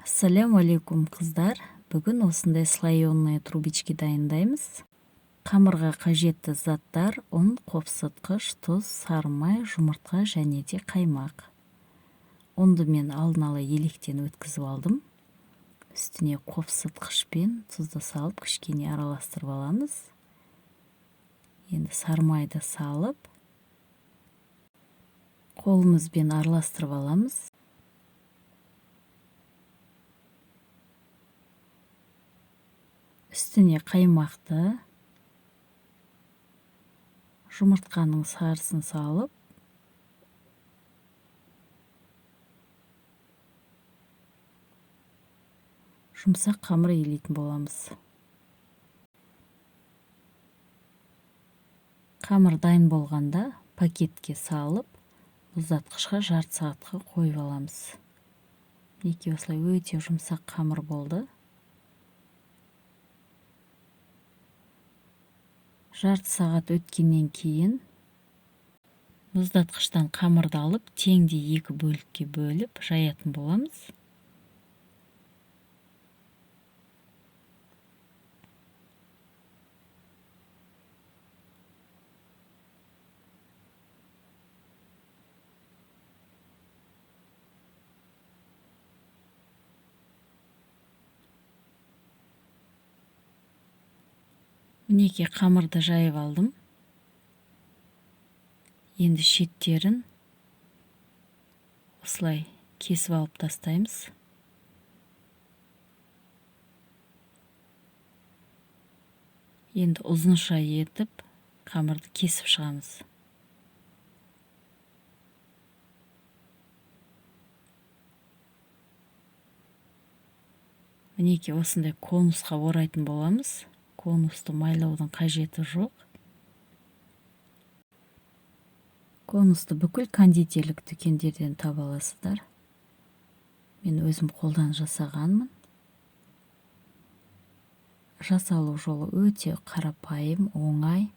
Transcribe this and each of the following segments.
Ассаляму қыздар! Бүгін осындай слоеные трубочки дайындаймыз. Қамырға қажетті заттар: ұн, қопсытқыш, тұз, сары май, жұмыртқа және де қаймақ. Ұнды мен алдын ала електен өткізіп алдым. Үстіне қопсытқыш пен тұзды салып, кішкене араластырып аламыз. Енді сары майды салып, қолымызбен араластырып аламыз. Үстіне қаймақты, жұмыртқаның сарысын салып, жұмсақ қамыр илейтін боламыз. Қамыр дайын болғанда пакетке салып, мұздатқышқа жарты сағатқа қойып аламыз. Мінекей, осылай өте жұмсақ қамыр болды. Жарты сағат өткеннен кейін мұздатқыштан қамырды алып, теңдей екі бөлікке бөліп жаятын боламыз. Мінекей, қамырды жайып алдым. Енді шеттерін осылай кесіп алып тастаймыз. Енді ұзынша етіп қамырды кесіп шығамыз. Мінекей, осындай конусқа орайтын боламыз. Конусты майлаудың қажеті жоқ. Конусты бүкіл кондитерлік дүкендерден таба аласыздар. Мен өзім қолдан жасағанмын. Жасалу жолы өте қарапайым, оңай.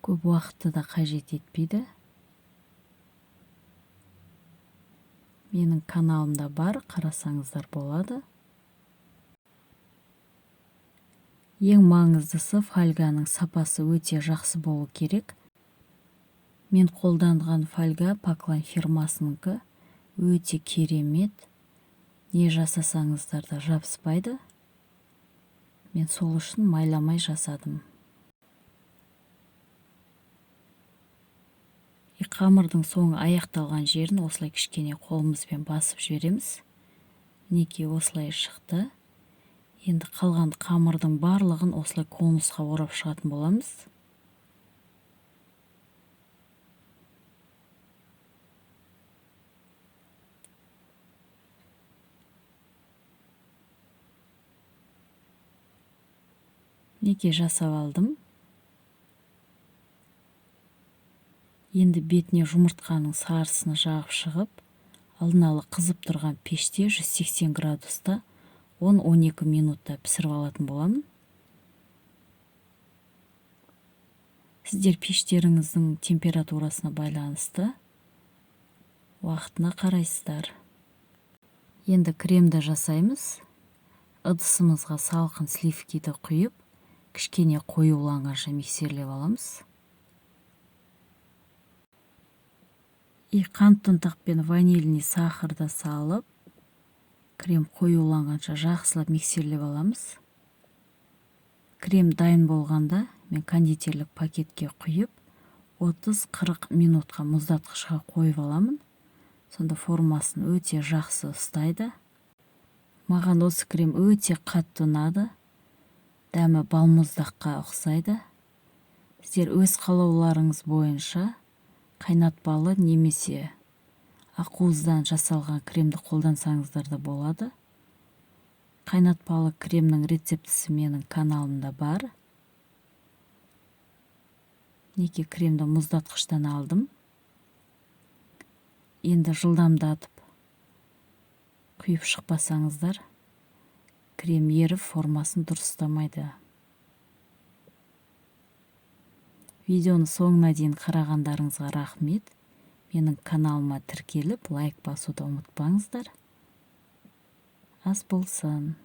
Көп уақытты да қажет етпейді. Менің каналымда бар, қарасаңыздар болады. Ең маңыздысы, фольганың сапасы өте жақсы болу керек. Мен қолданған фольга Паклан фирмасыныкі, өте керемет. Не жасасаңыздар да жабыспайды. Мен сол үшін майламай жасадым. Қамырдың соңы аяқталған жерін осылай кішкене қолымызбен басып жібереміз. Мінекей, осылай шықты. Енді қалған қамырдың барлығын осылай конусқа орап шығатын боламыз. Мінекей, жасап алдым. Енді бетіне жұмыртқаның сарысын жағып шығып, алдын ала қызып тұрған пеште 180 градуста 10-12 минутта пісіріп алатын боламын. Сіздер пештеріңіздің температурасына байланысты уақытына қарайсыздар. Енді кремді жасаймыз. Ыдысымызға салқын сливкиді құйып, кішкене қоюланғанша миксерлеп аламыз. Қант ұнтақ пен ванильный сахарды салып, крем қоюланғанша жақсылап миксерлеп аламыз. Крем дайын болғанда мен кондитерлік пакетке құйып, 30-40 минутқа мұздатқышқа қойып аламын. Сонда формасын өте жақсы ұстайды. Маған осы крем өте қатты ұнады. Дәмі балмұздаққа ұқсайды. Сіздер өз қалауларыңыз бойынша қайнатпалы немесе ақуыздан жасалған кремді қолдансаңыздар да болады. Қайнатпалы кремнің рецептісі менің каналымда бар. Мінекей, кремді мұздатқыштан алдым. Енді жылдамдатып құйып шықпасаңыздар, крем еріп формасын дұрыс ұстамайды. Видеоны соңына дейін қарағандарыңызға рахмет. Менің каналыма тіркеліп, лайк басуды ұмытпаңыздар. Ас болсын!